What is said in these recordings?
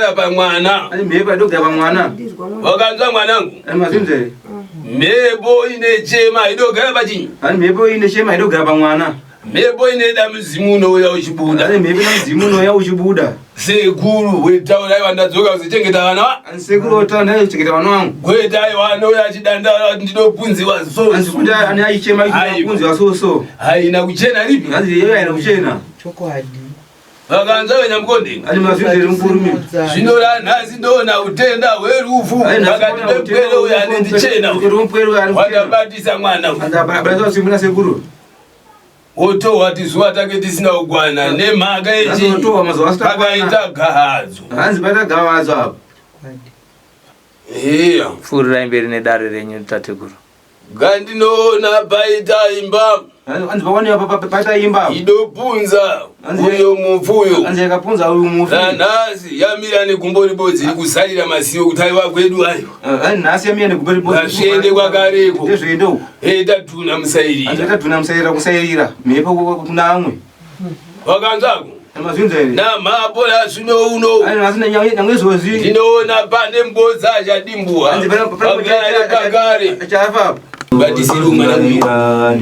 kugara pamwana. Ani mhepo haidi kugara pamwana. Wakanzwa mwanangu? Ani mazvinzwa here? Mhepo ine chema haidi kugara pachinyi. Ani mhepo ine chema haidi kugara pamwana. Mhepo ine mudzimu unouya uchibuda. Ani mhepo ine mudzimu unouya uchibuda. Sekuru wetaura aiwa ndadzoka kuzochengeta vana va. Ani sekuru wetaura ndaichengeta vana vangu. Gweta aiwa anouya achidandara ndinopunziwa so. Anzi kuti ani aichema achipunziwa so so. Haina kuchena ripi? Hanzi iyoyo haina kuchena. Chokwadi. Vakanzwa venyamukonde. Ani mazvinzwa mukurume. Zvino ranhasi ndoona utenda hwerufu pakati pepwere uyo anendichena uyu. Wakabatisa mwana uyu. Anzi abatisa simbu nasekuru. Wotohwa tizuva tange tisina kukwana nemhaka yechi pakaita gahadzo. Hanzi paita gahadzo apo. Iya. Pfuurirai mberi nedare renyu tateguru. Ngandinoona paita imba. Hanzi pawanikwa paita imba. Idopunza uyo mufi uyo. Hanzi yakapunza uyo mufi. Nanhasi yamira negumbo ribodzi iri kuzarira masiwo kuti aiwa kwedu aiwa. Hanzi nhasi yamira negumbo ribodzi. Ngazviende kwakareko. Ndezviende uko. Hey tadhuna musairira. Hanzi tadhuna musairira kusairira mhepo kuna amwe. Wakanzwako? Mazvinzwa here? Namhapo nazvino uno. Hanzi nhasi nyangwe izvozvi. Ndinoona pane mbodza achadimbuwa. Hanzi pane pakare. Achafa apo. Batisiro mwana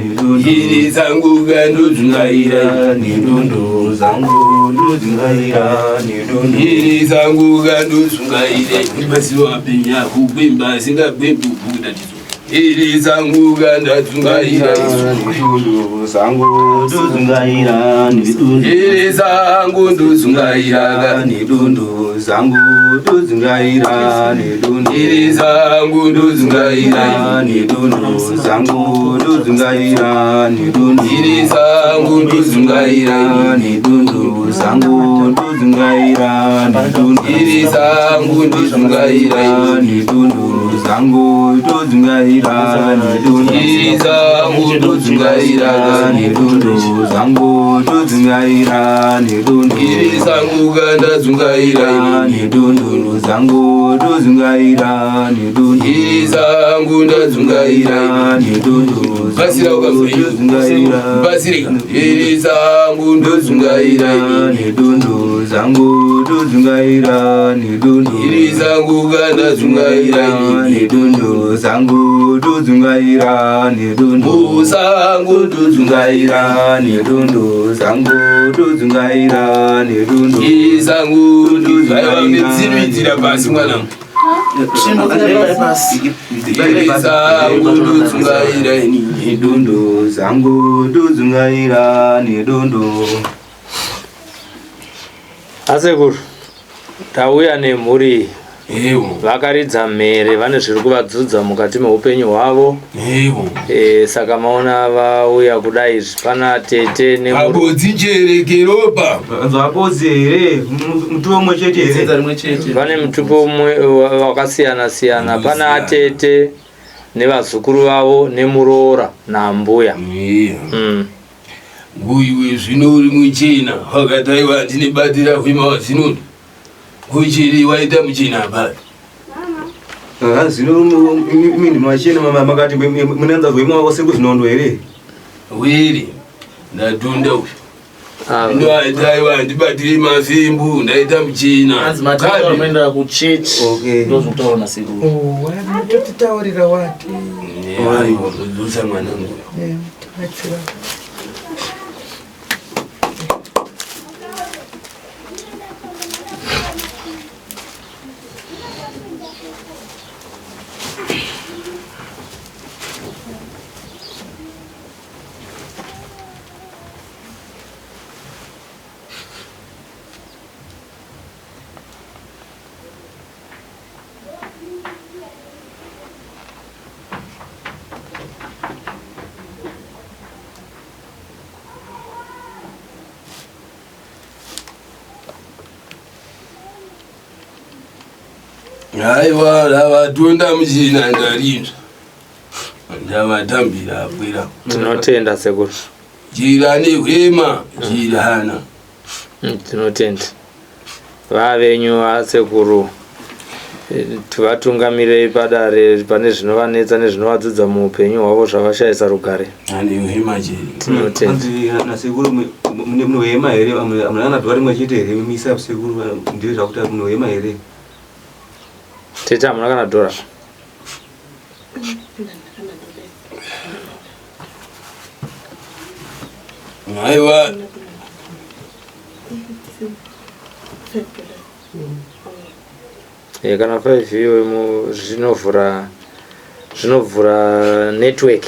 Iri zangu gandodzungaira nedundu zangu ndodzungaira nedundu Iri zangu gandodzungaira Ndibasiro apenya kugwemba asingagwembi ubudatidzo Iri zangu gandadzungaira nedundu zangu ndodzungaira nedundu Iri zangu ndodzungaira nedundu zangu ndodzungaira nedundu Iri zangu ndodzungaira nedundu zangu ndodzungaira nedundu Iri zangu ndodzungaira nedundu zangu ndodzungaira nedundu Iri zangu ndodzungaira nedundu zangu ndodzungaira nedundu Iri zangu ndodzungaira nedundu zangu ndodzungaira nedundu Iri zangu gandadzungaira nedundu zangu ndodzungaira nedundu Iri zangu ndadzungaira nedundu Basira ndodzungaira Basirika Iri zangu ndodzungaira nedundu zangu ndodzungaira nedundu Iri zangu gandadzungaira nedundu zangu ndodzungaira nedundu Musangu ndodzungaira nedundu zangu ndodzungaira nedundu Iri zangu ndodzungaira Mitsiruitira pasi mwanangu Iri zangu ndodzungaira nedundu zangu ndodzungaira nedundu Asekuru, tauya nemhuri Ewo vakaridza mhere vane zviri kuvadzudza mukati meupenyu hwavo. Ewo Saka maona vauya kudai izvi pana tete nemhuri. Abodzi cherekeropa Zvabodzi here mutupo mumwe chete here Vane mutupo umwe wakasiyana siyana. Pana atete nevazukuru vavo nemuroora nambuya. Iya Uyu zvino uri muchena wakati aiwa ndine batira hwema wazvinoda kuchiri waita muchena apa Zvino imi machena makati munanza hwema wose kuzvinondo here? Wiri ndatunda uyu Ndo aiwa ndibatire mafimbu ndaita muchena. Hanzi matata unoenda kuchechi. Okay. Ndozvokutaura nasekuru. Oh, totitaurira wati. Aiwa kudzosa mwanangu. Tibatsira. Aiwa ndavatunda muchina ndarinzva. Ndavatambira apwera. Tinotenda sekuru. Jira nehwema jirana. Tinotenda. Vavenyu vasekuru tivatungamirei padare pane zvinovanetsa nezvinovadzudza muupenyu hwavo zvavashayisa rugare. Ane hwema cheri. Tinotenda. Hanzi nasekuru Munohema here? Hamuna kana dhora rimwe chete here? Misa sekuru ndizvo zvakuti munohema here? Tete hamuna kana dhora. Aiwa. Eh, kana 5 iyoyo zvinovhura zvinovhura network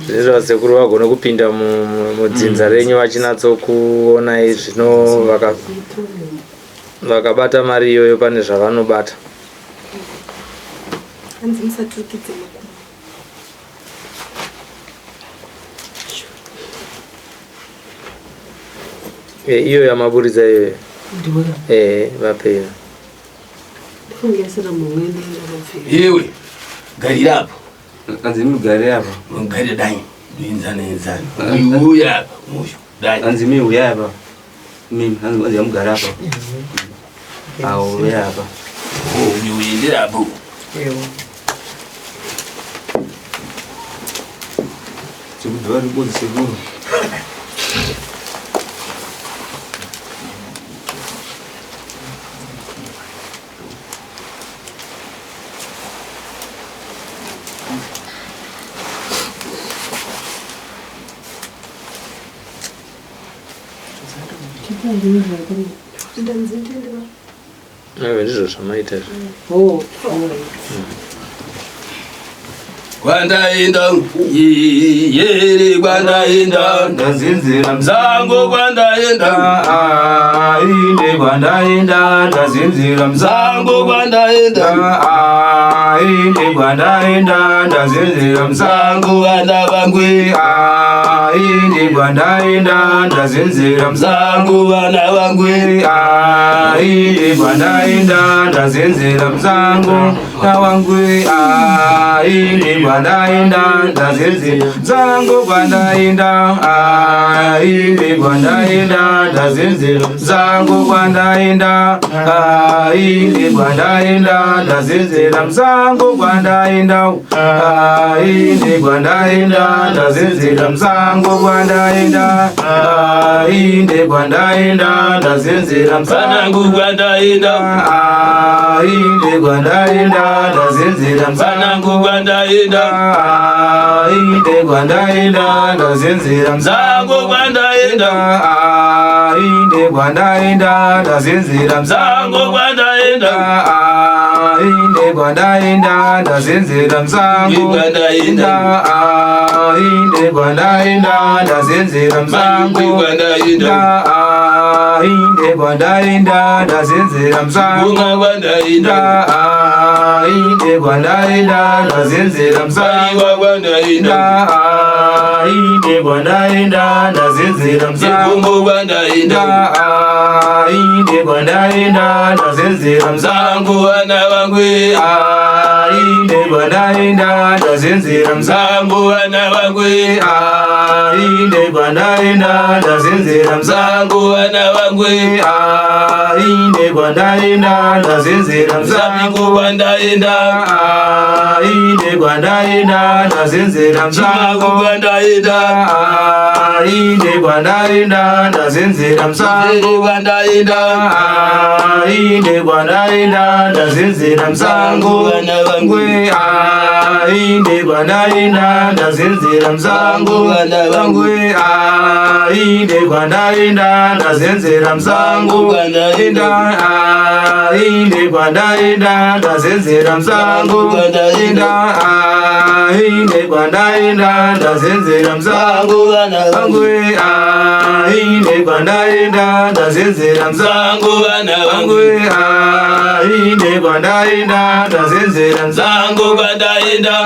zvinoita vasekuru vagone kupinda mudzinza renyu vachinatsokuonai zvino vakabata mari iyoyo pane zvavanobata. Hanzi musaturikidze makumbo. Eh, iyo yamaburitsa iyoyo. Eh, vapeyo. Iwe garira apo. Hanzi mugare apa. Mugare dai. Ndoenzana enzana. Uyu uya apa. Uyu dai. Hanzi mi uya apa. Mimi hanzi mugare apa. Awo uya apa. Uyu uendera apo. Ewa. Sekudhora ribodzi sekuru. Ndanzi ndiende ba. Aiwa, ndizvo zvamaita izvi. Oh, Kwandaenda yere kwandaenda Ndazinzira mzango kwandaenda Ainde kwandaenda ndazinzira mzango kwandaenda Ainde kwandaenda ndazinzira mzango vana vangwe Ainde kwandaenda ndazinzira mzango vana vangwe Ainde kwandaenda ndazinzira mzango nawangwe Ainde kwandaenda ndazinzira mzango kwandaenda Ainde kwandaenda ndazinzira mzango kwandaenda Ainde kwandaenda ndazinzira mzango kwandaenda Ainde kwandaenda ndazinzira mzango kwandaenda Ainde kwandaenda ndazinzira mzango vanangu kwandaenda Ainde kwandaenda ndazinzira vanangu kwandaenda Ainde kwandaenda ndazinzira mzango kwandaenda Ainde kwandaenda ndazinzira mzango kwandaenda Ainde kwandaenda ndazinzira mzango kwandaenda Ainde kwandaenda ndazinzira mzango kwandaenda Ainde kwandaenda ndazinzira mzango bunga kwandaenda Ainde kwandaenda ndazinzira mzango aiwa kwandaenda Ainde kwandaenda ndazinzira mzango ibumbu kwandaenda Ainde kwandaenda ndazinzira mzango mzango vana vangwe Ainde kwandaenda ndazinzira mzango mzango vana vangwe Ainde kwandaenda ndazinzira mzango mzango vana vangwe Ainde kwandaenda ndazinzira mzango mzango kwandaenda Ainde kwandaenda ndazinzira chimaku mzango kwandaenda Ainde kwandaenda ndazinzira mzango ere kwandaenda Ainde kwandaenda ndazinzira mzango mzango vana vangwe Ainde kwandaenda ndazinzira mzango vana vangwe Ainde kwandaenda ndazinzira mzango kwandaenda Ainde kwandaenda ndazinzira mzango Ainde kwandaenda ndazinzira mzango mzango vana vangwe Ainde kwandaenda ndazinzira mzango mzango vana vangwe Ainde kwandaenda ndazinzira mzango mzango kwandaenda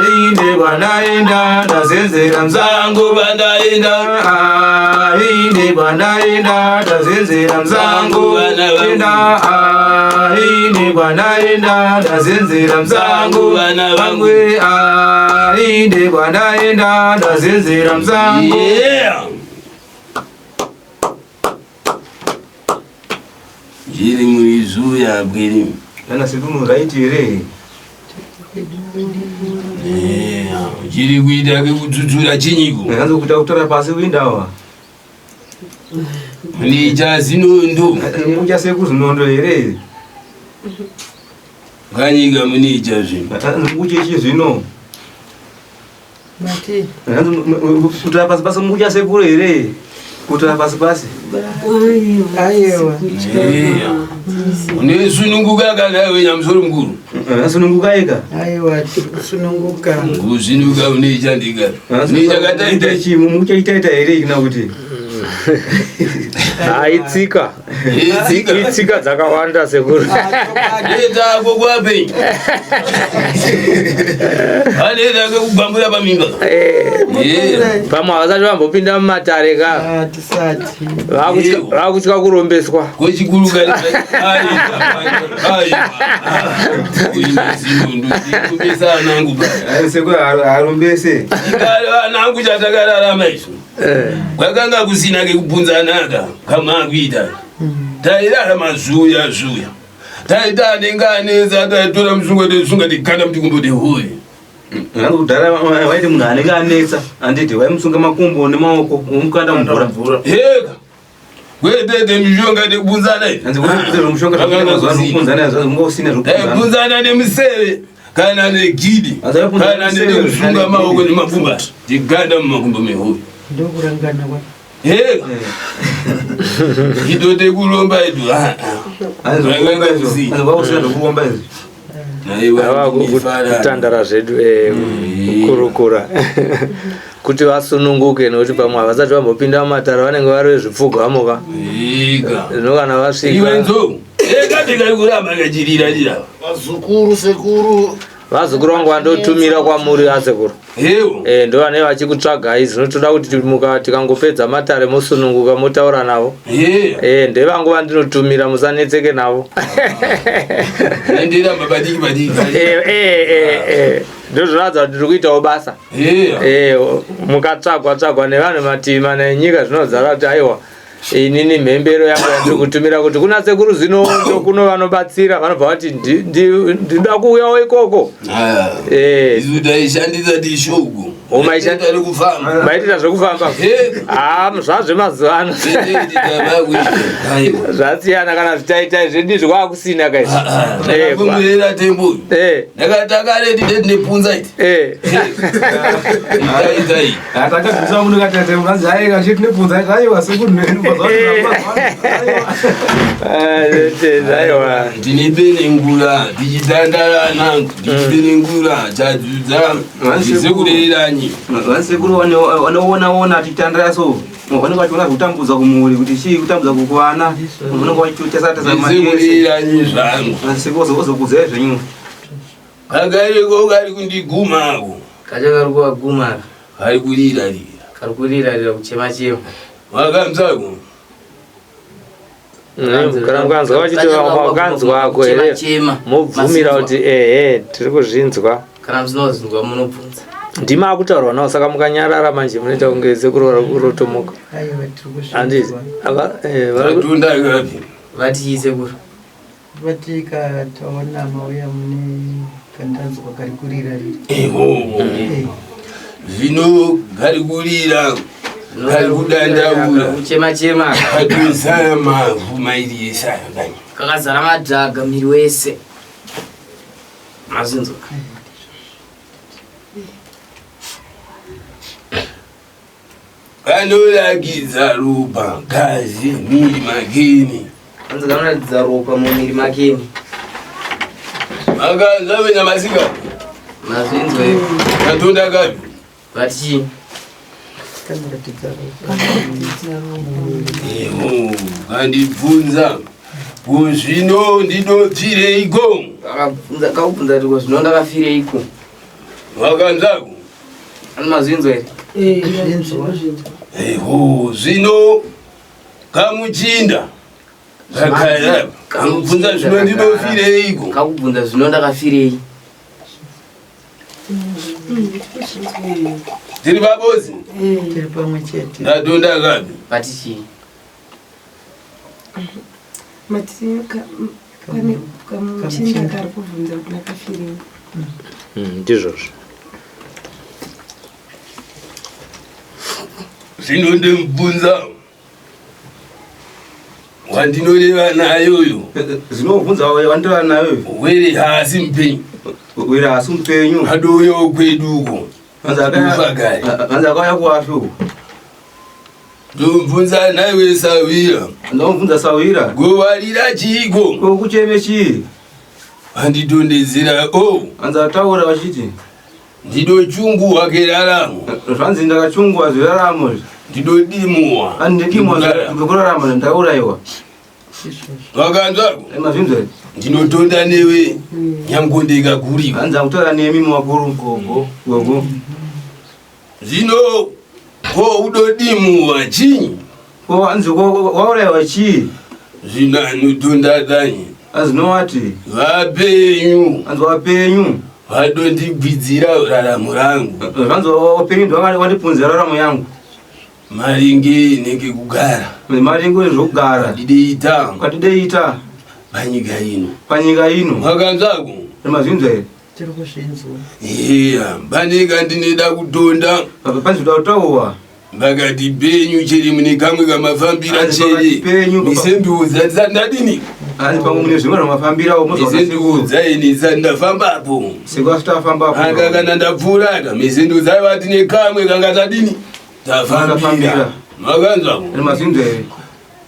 Ainde kwandaenda ndazinzira mzango mzango kwandaenda Ainde kwandaenda ndazinzira mzango vana vangwe Ainde kwandaenda ndazinzira mzango mzango vana vangwe Ainde kwandaenda ndazinzira mzango Yeah. Jiri muizuya bwiri. Kana sekuru right here. Chiri kuita kekudzudzura chinyiko. Hanzi kuita kutora pasi kuindawa. Nicha zinondo. Mucha sekuru zinondo here? Kanyika municha zvino. Hanzi mukuchechi zvino. Mati. Hanzi kutora pasi pasi mukucha sekuru here? Kutora pasi pasi. Aiwa. Unesununguka kana iwe nyamusoro mukuru. Asununguka ega. Aiwa, tikusununguka. Kusinuka unecha ndika. Unecha kataita chi muchaitaita here kana kuti? Haitsika. Itsika. Itsika dzakawanda sekuru. Ndetako kwapenyu. Aneta kekugwambura pamimba. Eh, Pamwe havasati vambopinda mumatare ka. Ah, tisati. Vakutya kurombeswa. Kwechikuru kari. Aiwa. Uine anangu ba. Sekuru arumbese. Anangu chatakararama isu. Kwakanga kusina kekubvunzanaka kamakuita. Tairarama zuya zuya. Taita anenge anetsa taitora musungo tosunga tikanda mutikumbo tehoyi. Hanzi kudhara waiti munhu anenge anetsa handiti waimusunga makumbo nemaoko womukanda mumvura. Heka. Kwete mishonga tekubvunzana izvi. Hanzi kuti mushonga Kwakanga kusina. zvekubvunzana zvinga usina zvekubvunzana. Taibvunzana nemuseve kana negidi Hanzi vaibvunzana kana nemuseve, nekusunga kana maoko negidi. nemapfumba tiganda mumakumbo mehoyi. Ndokurangana kwa. Heka. Itote kuromba itu. Hanzi zvekuromba izvo. Hanzi kwakusina zvekuromba izvi. Ava kutandara zvedu kukurukura kuti vasununguke nekuti pamwe havasati vambopinda mumatare vanenge vari vezvipfugamo ka. Ega. Zvino kana Iwe vasvika nzou. Ega tikaikuramba kachirira chira. Vazukuru sekuru. vazukuru vangu vandotumira kwamuri asekuru. Hewo. Eh, ndo vanenge vachikutsvagai zvinotoda kuti muka tikangopedza matare mosununguka motaura navo. Yeah. Eh, ndevangu vandinotumira musanetseke navo. Ndiramba padiki padiki. Eh, eh, eh, eh. Ndozvinoratidza kuti tiri kuitawo basa. Yeah. Eh, mukatsvagwa tsvagwa nevanhu mativi mana enyika zvinodzara kuti aiwa inini mhembero yangu yandiri kutumira kuti kuna sekuru zino kuno vanobatsira vanobva vati ndinoda kuuyawo ikoko. Ah. Eh, Isu taishandisa tishoko. Oh, maisha- Tari kufamba. maitira zvekufamba. Heka. Ah, zvazvemazuva ano. Aiwa. Zvasiyana kana zvitaitai zvedu izvi kwakusina kaizvi. Eh, Ndakakumurira tembo. eh, Ndakatakare tine tinepunza iti. eh. Itai. Takabvisa munhu katete hanzi aiwa chitinebvunza aiwa sekuru Ah, aiwa. Ndinipenengura tichitandara nangu ndichipenengura chadzudza ndisekureranyi. Vansekuru vanoona-ona tichitandira so vanenge vachiona zvekutambudza kumhuri kuti chii kutambudza kuvana vanenge vachitesa-tesa Ndisekureranyi zvangu. Vansekuru vozokudzai zvenyu. Kakareko kari kundigumako. Kacho kari kuvaguma aka. Kari kurirarira. Kari kurirarira kuchema chema. Wakanzako. Kana mukanzwa vachiti wakanzwako here Chema. mobvumira kuti ehe tiri kuzvinzwa. Kana musina kuzvinzwa munobvunza. Ndimi akutaurwa nawo saka mukanyarara manje munoita kunge sekuru rotomuka. Aiwa, tiri Handiti kuzvinzwa. Tatunda kapi. Vati chii sekuru? Vati taona mauya mune kandanzwa kari kurira rira. Eho. Eh, Zvino kari kurira. Kari kudandaura. Kuchema chema. Katozara mavhu mairi esaya kani. Kakazara madhaga miri wese. Mazvinzwa. Kanorakidza ropa ngazi miri makeni. Hanzi kanoratidza ropa mumiri makeni. Makanzwa vena masika. Mazvinzwa here? Tatunda kapi. Vati chii? kanoratidza ropa. Eho, kandibvunza. Kuzvino ndinopfireiko? Kakabvunza kakubvunza kuti ko zvino ndakafireiko? Wakanzwako? Ani mazvinzwa here? Zvinzwa. Eho, zvino kamuchinda. Kakaya. Kamubvunza zvino ndinofireiko? Kakubvunza zvino ndakafirei? Tiri pabozi? Tiri pamwe chete. Ndatunda kapi. Vati chii? Mati pane kamuchinda kari kubvunza kuti ndakafirei. Ndizvozvo. Zvino ndimubvunza wandinoreva naye uyu. Zvinobvunza wandinoreva naye uyu. Were haasi mupenyu. Were haasi mupenyu. Adouyawo kwedu uko. Hanzi akauya kuwafi uko. Ndobvunza nhaiwe Sahwira. Ndobvunza Sahwira. Gowarira chiiko? Ko kucheme chii? Vanditondedzera o. Hanzi ataura vachiti. Ndidochunguwa keraramo. Zvanzi ndakachunguwa zveraramo. Ndidodimuwa. Andidimwa zvekurarama ndauraiwa. Vakanzwa? Mazvinzwa. Ndinotonda newe nyamukonde ikagurika. Hanzi akutaura nemi mukuru gogo. Gogo. Zvino ko udodimuwa chinyi? Ko hanzi wauraiwa chii? Zvino anotonda danyi. Hanzi nowati? Vapenyu. Hanzi vapenyu. Vadondigwidzira raramo rangu. Zvanzi vapenyu ndovandipunzira raramo yangu. Maringe inenge kugara. Maringe nezvokugara. Kwatideita. Kwatideita. Panyika ino. Panyika ino. Makanzwako? Mazvinzwa here? Tiri kuzvinzwa. Iya, pane kandinoda kutonda. Pane zvinoda kutaurwa. Pakati penyu cheri mune kamwe kamafambira cheri. Misendiudza ndisati ndadini? Hanzi pamwe mune zvimwe zvamafambirawo. Misendiudza ini ndisati ndafambapo. Seko asati afambapo. Aka kana ndapfuura aka misendiudza aiwa tine kamwe kanga tadini? Tafambira. Makanzwa? Mazvinzwa here?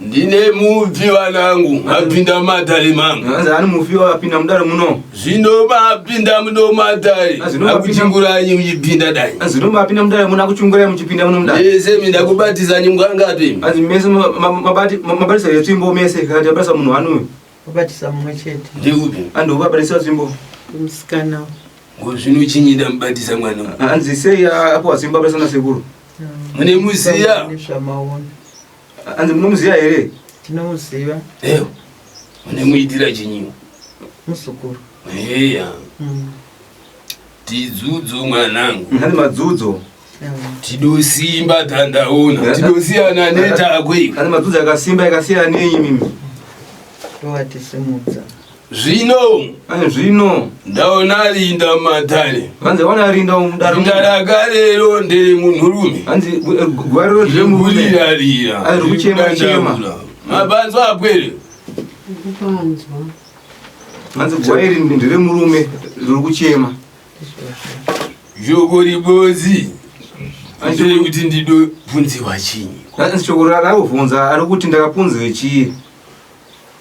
Ndine mupfi vanangu vapinda mumatare mangu. Hanzi ani mufi wapinda mudare muno? Zvino mapinda muno matare akuchinguranyi muchipinda dai. Hanzi zvino mapinda mudare muno akuchungurai muchipinda muno mudare. Mese mindakubatisani mwangapi? Hanzi mese mabatisa yetsvimbo mese kana tabatisa munhu wani uyu. Wabatisa mumwe chete. Ndeupi? Hanzi ukabatisa tsvimbo. Musikana. Ngo zvino chinyi ndamubatisa mwana. Hanzi sei apo tsvimbo abatisa nasekuru? Mune muziya. Nezvamaona. Hanzi munomuziva here? Tinomuziva. Eyo. Munemuitira chinyiwo. Muzukuru. Eya. Tidzudzo mwanangu. Hanzi madzudzo. Tidosimba tandaona. Tidosiyana netakwe. Hanzi madzudzo akasimba yakasiyana nenyi mimi. Ndowatisimudza. Zvino. Hanzi zvino. Ndaona rinda matare. Hanzi waona rinda mudare. Rinda rakarero ndere munhurume. Hanzi gwariro ndere murume. Rira. Hanzi rikuchema chema. Mabanzwa apwere. Kupanzwa. Hanzi gwa iri ndere murume riri kuchema. Shoko ribozi. Ndere kuti ndidobvunziwa chinyi. Hanzi shoko raakubvunza ari kuti ndakapunziwe chii?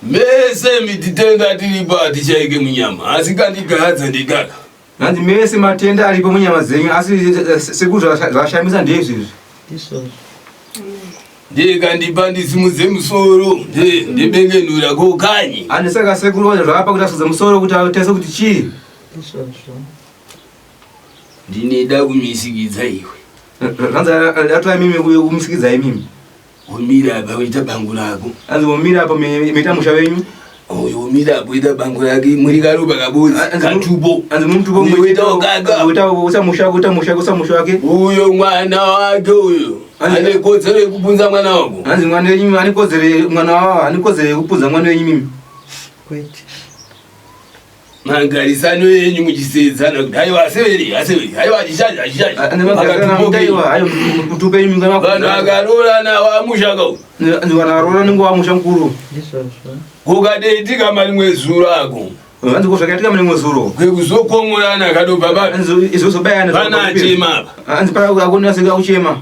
Mese mititenda tiripo hatichaike munyama asi kandigadza ndikaka. Hanzi mese matenda aripo munyama dzenyu asi sekuru zvashamisa ndeizvizvi. Ndizvozvo. Ndikandipa ndisimudze musoro ndibengenura kokanyi. Hanzi saka sekuru vacho zvakapa kuti asudze musoro kuti atese kuti chii? Ndizvozvo. Ndineda kumisikidza iwe. Zvanzi atora imimi kumisikidza imimi. Womira apa woita bangu rako. Hanzi womira apa meita musha wenyu. Uyo womira apa woita bangu rake muri karuba kabodzi katubo. Hanzi mutubo woita ugaga. Woita usa musha woita musha usa musha wake. Uyo mwana wake uyo. Ane kodzero yekupunza mwana wangu. Hanzi mwana wenyu ane kodzero mwana wavo ane kodzero yekupunza mwana wenyu mimi. Kwete. Magarisano yenyu muchisedzana kuti haiwa aseveri aseveri haiwa achishaji achishaji. Vanhu vakaroorana wamushaka uyu. Vanhu vakaroorana ningo wamusha mukuru. Ndizvozvo. Kukadeitika marimwe zuro ako. Hanzi ko zvakaitika marimwe zuro. Kwekuzokomorana kadobva papi. Hanzi izozobayana. Pana achema apa. Hanzi pana akuna seka kuchema.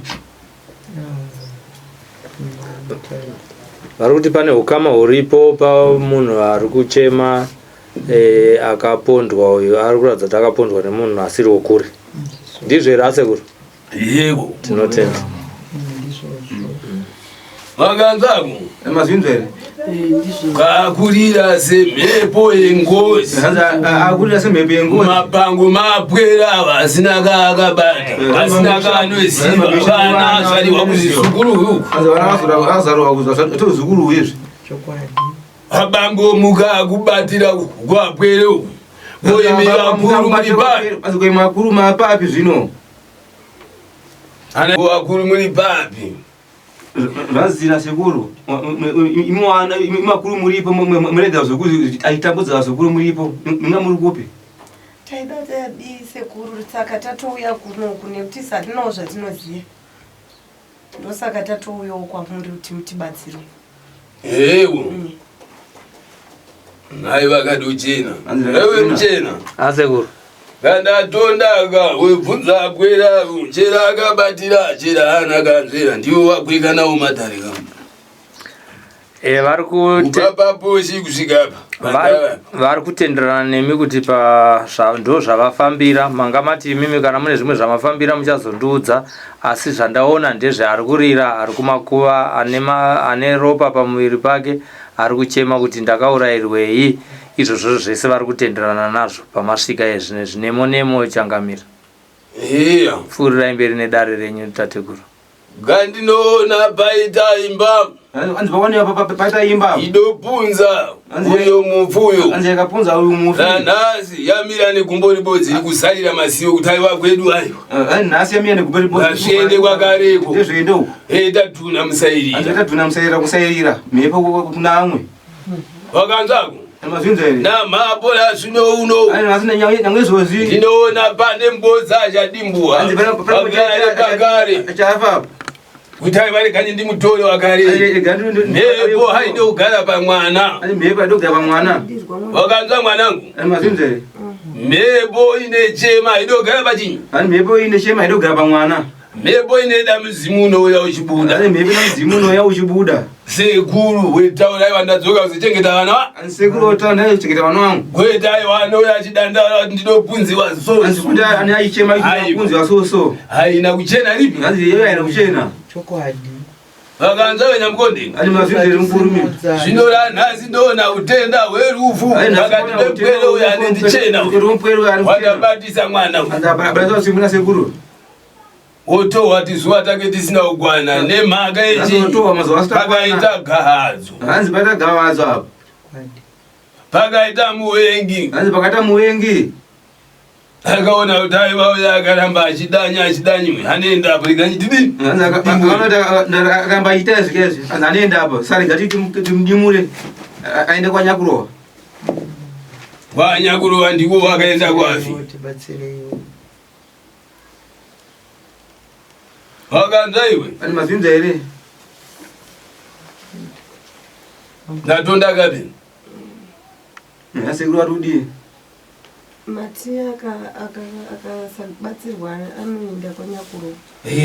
Vari kuti pane ukama huripo pamunhu ari kuchema akapondwa uyu ari kuratidza kuti akapondwa nemunhu asiri wokure. Ndizvo here asekuru? Yebo. Tinotenda. Makanzako. Mazvinzwa here? Kakurira semhepo yengozi. Hanzi akurira semhepo yengozi. Mapango mapwera ava asina kaakabata asina kaanoziva vana azvariwa kuzizukuru uku. Hanzi vana vazarwa kuzuzukuru izvi. Chokwadi. Abambo muka akubatira kwapwere uku. Koimi vakuru muri papi? Hanzi koimi vakuru mapapi zvino? Ana vakuru muri papi? Zvazira sekuru imi vakuru muripo murega zvekuru achitambudza vazukuru muripo minga muri kupi? Taida tadii sekuru saka tatouya kunoku nekuti satinawo zvatinoziva. Ndosaka tatouyawo kwamuri kuti mutibatsire. Ewo. Nhai vakadochena. Ewe muchena. Asekuru. Kandatondaka webvunza akwera chera akabatira chera haana kanzvera ndiwo wakweka nawo matare kamu. E, vari kute Kubva paposhi kusvika apa. Vari kutenderana nemi kuti pa ndo zvavafambira manga mati imimi kana mune zvimwe zvamafambira muchazondiudza asi zvandaona ndezveari kurira ari kumakuva ane, ane ropa pamuviri pake ari kuchema kuti ndakaurayirwei izvozvo zvese vari kutenderana nazvo pamasvika ezvine zvinemo nemo changamira Iya. Pfuurirai mberi nedare renyu tateguru. Ngandinoona paita imba. Hanzi paone paita imba. Idopunza uyo mupfuyo. Hanzi yakapunza uyo mufi. Nanhasi yamira negumbo ribodzi iri kuzarira masiwo kuti aiwa kwedu aiwa. Eh, nhasi yamira negumbo ribodzi. Ngazviende kwakareko. Ndezviende uko. Eh tadhuna musairira. Hanzi tadhuna musairira kusairira. Mhepo kuna amwe. Wakanzwako? Mazvinzwa here? Namhapo razvino uno. Ani nhasi nyange izvozvi. Ndinoona pane mbodza achadimbuwa. Hanzi pana Pagare pagare. Achafa. Kuti aiva regani ndimutore wakare. Mhepo haide kugara pamwana. Ani mhepo haide kugara pamwana. Wakanzwa mwanangu? Ani mazvinzwa here? Mhepo ine chema haide kugara pachinyi. Ani mhepo ine chema haide kugara pamwana. Mhepo inoenda mudzimu unouya uchibuda. Ane mhepo ine mudzimu unouya uchibuda. Sekuru wetaura aiwa ndadzoka kuzochengeta vana va. Sekuru wetaura ndaichengeta vana vangu. Kwete aiwa anouya achidandara kuti ndinopunziwa so. Hanzi kuti ane aichema achinopunziwa so so. Haina kuchena ripi? Hanzi iyoyo haina kuchena. Chokwadi. Vakanzwa venyamukonde. Ani mazvinzi eri mukuru mimi. Zvino ranhasi ndoona utenda hwerufu pakati pepwere uyo anendichena uyu. Wakabatisa mwana uyu. Hanzi abatisa simbu nasekuru. Wotohwa tizuva tange tisina kukwana nemhaka yechii? Pakaita gahadzo. Hanzi paita gahadzo apo. Pakaita muvengi. Hanzi pakaita muvengi. Akaona kuti aiva uya akaramba achidanya achidanywe anoenda apo rega ndidini. Hanzi akaramba achiita izvi izvi. Hanzi anoenda apo. Saka rega timudimure aende kwanyakurowa. Kwanyakurowa ndiko wakaenda kwafi. Tibatsireiwo. Wakanzwa iwe? Ani mazvinza here? Ndatonda kapi? Asekuru vari kudii? Mati akasabatsirwa anoenda kwanyakuro.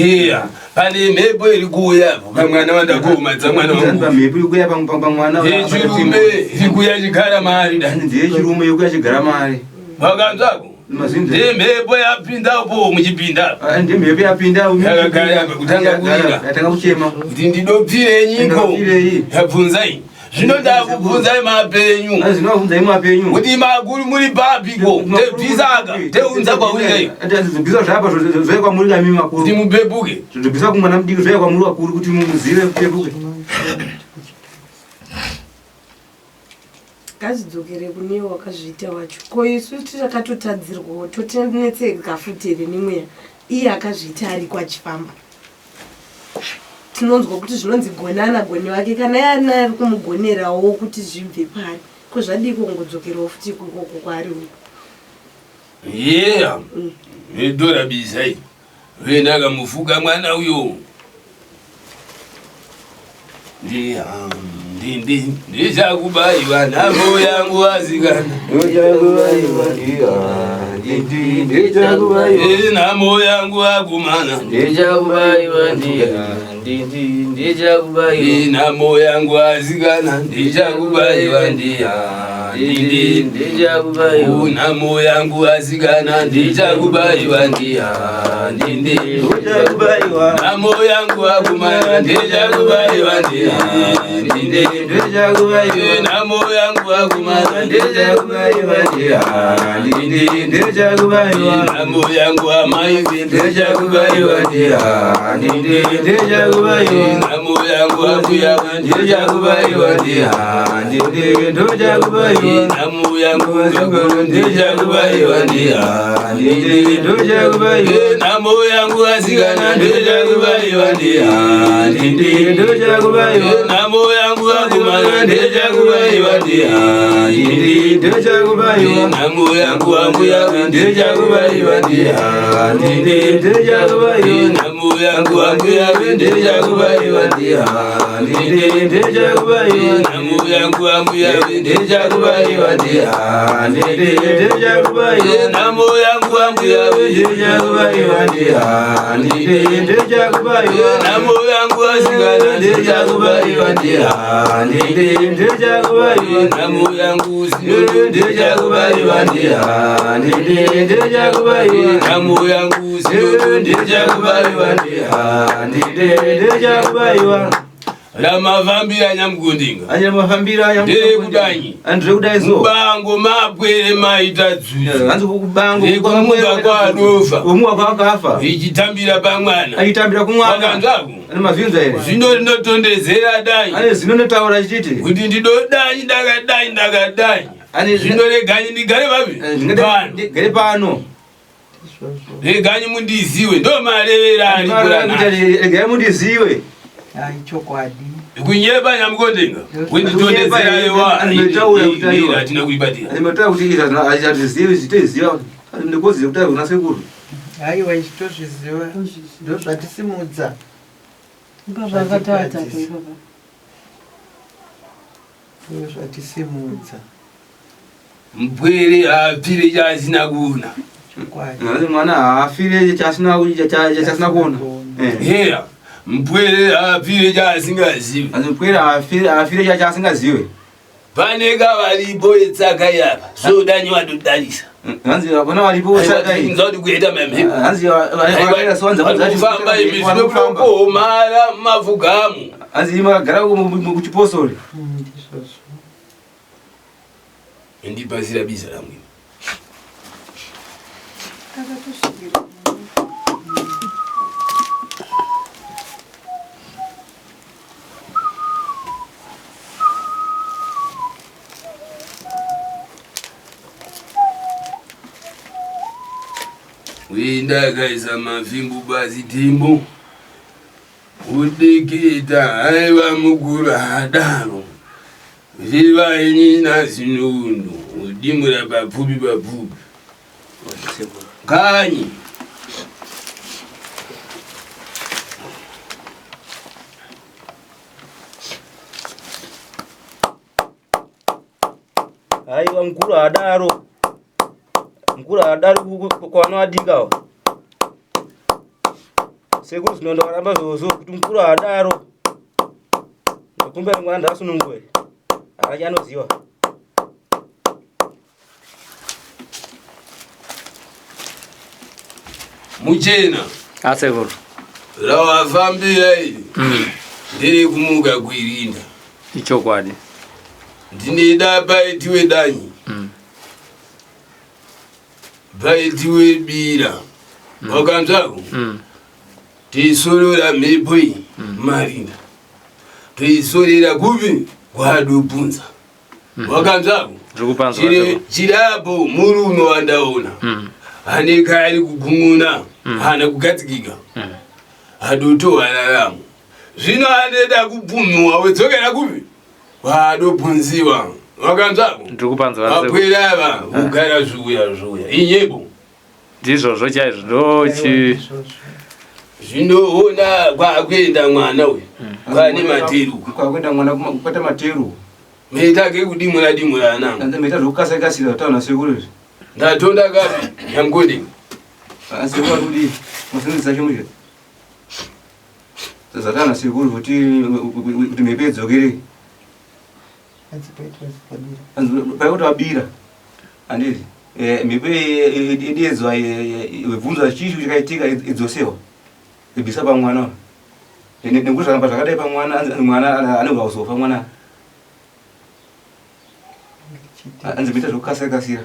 Iya, pane mhepo iri kuuya apo pamwana wandakomadza mwana wangu. Pamhepo iri kuuya pamwana. Yechirume iri kuuya chigara mari da. Ndiyechirume iri kuuya chigara mari. Wakanzwako? Ndemhepo yapinda upo muchipinda. Ah, ndemhepo yapinda yakagara apa kutanga kurira. Yatanga kuchema. Kuti ndidopfire nyiko. Yabvunzai. Zvino ndakubvunzai mapenyu. Ah, Zvinovabvunzai mapenyu. Kuti makuru muri papiko. Tebvisaka. Teunza kwauri kai. Zvibvisa zvapa zvoya kwamuri kami makuru. Kuti mupepuke. Zvibvisa kumwana mudiki zvoya kwamuri vakuru kuti muzive kupepuke. Ngazvidzokere kune wakazviita wacho. Ko isu takatotadzirwawo totinetseka futi here nemweya iye akazviita ariko achifamba. Tinonzwa kuti zvinonzi gonana goni wake kana iye ari naye ari kumugonerawo kuti zvibve paari. Ko zvadii kungodzokerawo futi ikoko kwaari uko. Yeah. Vedora bizai. Vena akamufuka mwana uyo. Ndichakubaiwa nhamo yangu asikana. Nhamo yangu akumana. Ndichakubaiwa ndichakubaiwa. Nhamo yangu asikana. Ndichakubaiwa ndiya. Ndichakubaiwa. Nhamo yangu asikana. Ndichakubaiwa ndiya. Ndichakubaiwa. Nhamo yangu akumana. Ndichakubaiwa ndiya. Ndichakubaiwa. Nhamo yangu akumana. Ndichakubaiwa ndiya. Ndichakubaiwa. Nhamo yangu amai. Ndichakubaiwa ndiya. Ndichakubaiwa. Nhamo yangu ambuya. Ndichakubaiwa ndiya. Ndichakubaiwa. Nhamo yangu akuru. Ndichakubaiwa ndiya. Ndichakubaiwa. Nhamo yangu asikana. Ndichakubaiwa ndiya. Ndichakubaiwa. Nhamo yangu akumana. Ndichakubaiwa ndiya. Ndechakubaiwa. Nhamo yangu ambuya ndechakubaiwa ndihandide. Ndechakubaiwa. Nhamo yangu ambuya ndechakubaiwa ndihandide. Ndechakubaiwa. Nhamo yangu ambuya ndechakubaiwa ndihandide. Ndechakubaiwa. Nhamo yangu ambuya Ndechakubaiwa ndihandide. Ndechakubaiwa. Nhamo yangu asikana ndechakubaiwa ndihandide. Ndechakubaiwa. Nhamo yangu sinondo ndechakubaiwa ndihandide. Ndechakubaiwa. Nhamo yangu sinondo ndechakubaiwa ndihandide. Ndechakubaiwa. Ramafambira nyamugondinga Anyamafambira Nderekudanyi. Andire so. Mubango mapwere maita dzuzu Hanzi kubango Nekumuka kwadofa. Kumuka kwakafa. Ichitambira pamwana Achitambira kumwana. Wakanzwako Ane mazvinzwa here? Zvino rinotondezera danyi Ane zino notaura chiti. Kuti ndidodanyi ndakadanyi ndakadanyi Ane Zvino reganyi ndigare papi pano Ndigare pano. Reganyi mundiziwe ndo marevera ari kurana Regai mundiziwe. Ai chokwadi. Kunyepa nyamukondenga Kunditondezera yewa Andinotaura kuti aiwa. Hatina kuibatira Andinotaura kuti izvi hatizivi zvitoziva. Ndikoziva kuti kuna sekuru. Aiwa ichi tozviziva. Ndozvatisimudza. Ipapa akataata ipapa. Ndozvatisimudza. Mpwere haapfire chaasina kuona. Chokwadi. Hanzi mwana haafire chasina chasina kuona. Eh. Heya, mpwere haapfire chaasingazivi. Hanzi mpwere haafire haafire chachasingaziwe. Pane kavaripo etsaka yapa, sodanyi wadodarisa. Hanzi vana varipo sakai. Nza kuti kuita mamhepo. Hanzi vakaita sowanza Kufamba imi zvinokuhomara mumapfugamu. Hanzi imi makagara kuchipostori. Ndizvozvo. Ndipasira biza rangu. Akatosvikira. Uenda akaisa mafimbo pasi timbo. Kudikita haiwa mukuru hadaro. Zivai nyina zinondo. Udimura papfupi papfupi. Kanyi. Aiwa mukuru haadaro. Mukuru haadaro kwavanoadikawo. Sekuru zvinondo varamba zvozo kuti mukuru haadaro. Ndakumbira mwana ndasunungwe. Haana chaanoziva. Muchena. Asekuru. Rawafambira iri. Ndiri kumuka kuirinda. Ichokwadi. Ndineda paitiwe danyi. Paitiwe bira. Wakanzwako? Tiisorora mhepo iyi marinda. Toisorera kupi? Kwadopunza. Wakanzwako? Ndiri kupanzwa sekuru. Chirapo murume wandaona. Ane kaari kugun'una, haana kugadzikika. Adotowararamo. Zvino aneda kupumhiwa wedzokera kupi? Kwadopunziwa. Wakanzwako? Ndiri kupanzwa sekuru. Vapwere ava kugara zviuya zviuya. Inyepo. Ndizvozvo chaizvo ndochi Ndizvozvo. Zvinoona kwakuenda mwana uyu. Kwane materu. Kwakuenda mwana kukwata materu. Meta kekudimura dimura anangu. Hanzi maita zvokukasira kasira kutaura nasekuru izvi. Ndatonda kapi nyamukoti. Asi sekuru ari kudii? Masinzisa chimwe. Zataura nasekuru kuti kuti mhepo idzokere. Hanzi paitwa zikabira. Hanzi paikuti wabira. Handiti? Mhepo idedzwa ibvunzwa chii chakaitika idzosewa. Ibvisa pamwana. Nekuti zvaramba zvakadai pamwana hanzi mwana anogona kuzofa mwana. Hanzi maita zvokukasira kasira.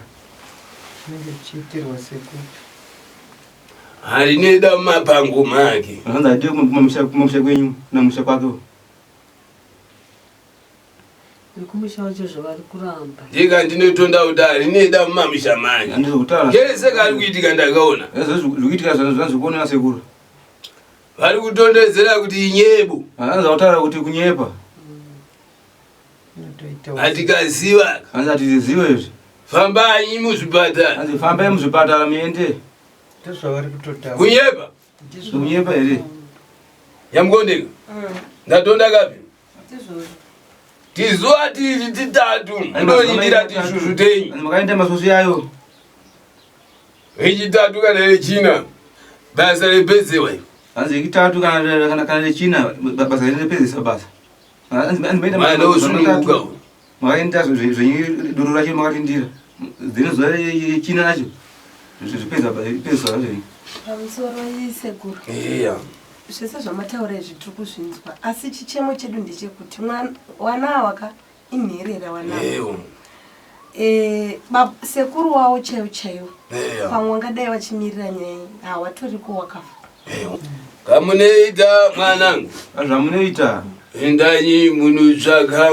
Chinenge chichiitirwa sekuru. Harineda mumapango make. Hanzi adiwe kumamusha kwenyu namusha kwake. Vekumusha wacho zvavari kuramba. Ndika ndinotonda kuti harineda mumamisha manje. Handizokutaura. Kese kari kuitika ndakaona. Zvikuitika zvanzi kuonera sekuru. Vari kutondedzera kuti inyebo. Hanzi akutaura kuti kunyepa. Inotoitawo Hatikaziva. Hanzi hatizive izvi. Fambai muzvipatara. Hanzi fambai muzvipatara muende. Ndozvavari kutotaura. Kunyepa. Kunyepa here? Yamukondeka. Ndatonda kapi? Tizuva tiri titatu munonyindira tishushu tenyu. Hanzi makaenda masusu yayo. Rechitatu kana rechina basa repedzewa iri. Hanzi rechitatu kana kana kana rechina basa repedzesa basa. Hanzi maenda Mwana osununguka uyu. Makaenda zvenyu doro racho makatindira. Dzino zuva rechina racho zvipedza pedzesa zvenyu. Pamusoro sekuru. Iya. Zvese zvamataura izvi tiri kuzvinzwa asi chichemo chedu ndechekuti wana awa ka inherera wana. Ewo. Eh, sekuru wavo chaivo chaivo Eya. pamwe wangadai vachimirira nyaya iyi hawatoriko wakafa. Kamunoita mwanangu. Zvamunoita. Endanyi munotsvaka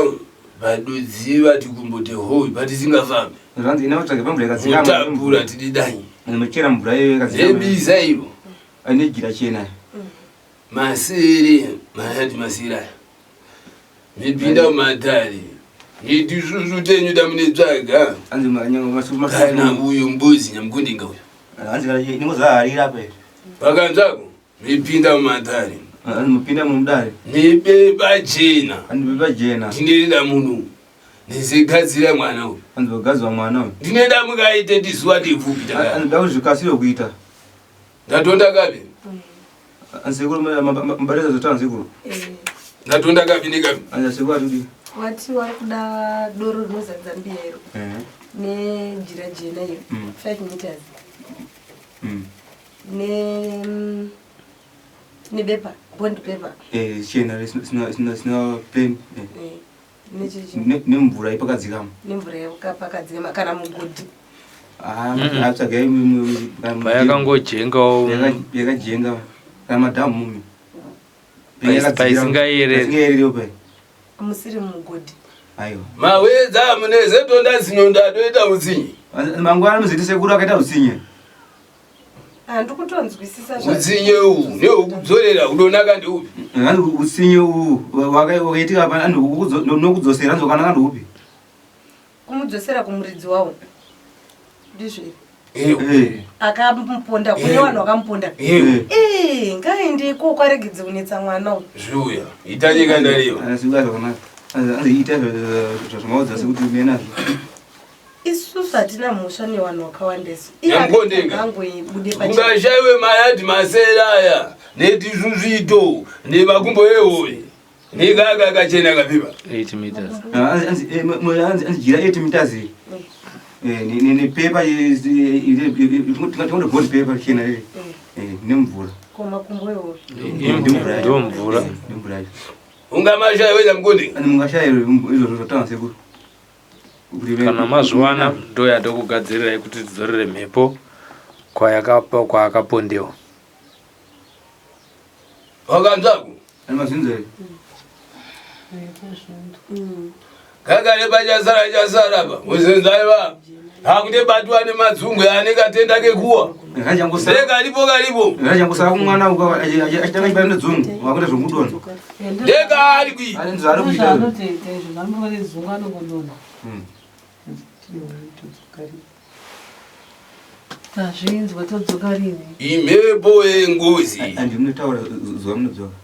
padodziva tikumbote hoi patisingafambi. Zvanzi ina kutsvage pamvura yakadzikama. Mutapura tididanyi. Munochera mvura iyoyo yakadzikama. Rebiza iro. Ane jira chena. Masere, mayati masere aya. Mipinda mumatare. Nitisusu tenyu tamunetsvaga. Hanzi masusu Kana uyu mbuzi nyamukundinga uyu. Hanzi kana ingozaharira apa. Pakanzvako mipinda mumatare. Hanzi mupinda mumudare. Nebepa jena. Hanzi bepa jena. Ndinoenda muno. Ndizigadzira mwana uyu. Hanzi vagadzwa mwana uyu. Ndinoenda mukaite tizuva tipfupi takaya. Hanzi da kuzvikasire kuita. Ndatonda kapi? Hanzi sekuru mubarisa zvotaura sekuru. Ndatonda kapi nekapi? Hanzi sekuru atudi. Wati wari kuda doro rinozadza mbiya iro nejira jena iyo 5 meters ne nebepa bond paper Eh chena sina sina sina pen. Eh, nechichi Nemvura ipakadzikama. nemvura yakapakadzikama kana mugodhi. Ah, atsvagai Payakangojengawo yakajenga kana madhamu mumi. Paisingayereri. Paisingayereri pa. Musiri mugodhi. Aiwa. Mawedza mune zetonda zinonda doita utsinye. Mangwana muziti sekuru akaita utsinye. Handiri kutonzwisisa Utsinye uhu nehwekudzorera unonaka ndeupi? Hanzi utsinye uhu wakaitika pa anhu nokudzosera hanzi wakanaka ndeupi? Kumudzosera kumuridzi wawo. Ndizvo here? Ewo. Akamuponda kune vanhu vakamuponda. Ewo. Eh, ngaende ikoko aregedze kunetsa mwana uyu. Zviuya. Ita nyika ndariwa. Hanzi zvakanaka. Hanzi ita zvamaudza sekuti menazvo. Isusu hatina mhosva nevanhu vakawanda isu. Nyamukondinga. Angoibude pachena. Ungashaiwe mayadhi masere aya netizvuzvito nemakumbo ehove nekaka kachena kapipa. 8 meters. Hanzi hanzi jira 8 meters. Eh nepepa tingoda bond paper chena riri. Eh nemvura. Ko makumbo ehove. Ndomvura. Nemvura yacho. Ungamashaiwe Nyamukondinga. Hanzi mungashaiwe izvozvo zvatanga sekuru. Kana mazviwana ndo yatokugadzirirai kuti tidzorere mhepo kwaakapondewa. Wakanzwako? Ani mazinzo here? Kakare pachasara chasara pa. Muzinzaiva. Hakundebatwa nemadzungwe ane katenda kekuwa. Ndekaripo karipo. Ngachangosara kumwana uko achitanga chibata nedzungu wakuita zvekudonha. Ndekari kui. Hanzi ari kuita. Zvanotoita izvo zvanorova nedzungu anongodonha. Tazvinzwa todzoka rini? Imhepo yengozi. Handi munotaura zuva munodzoka.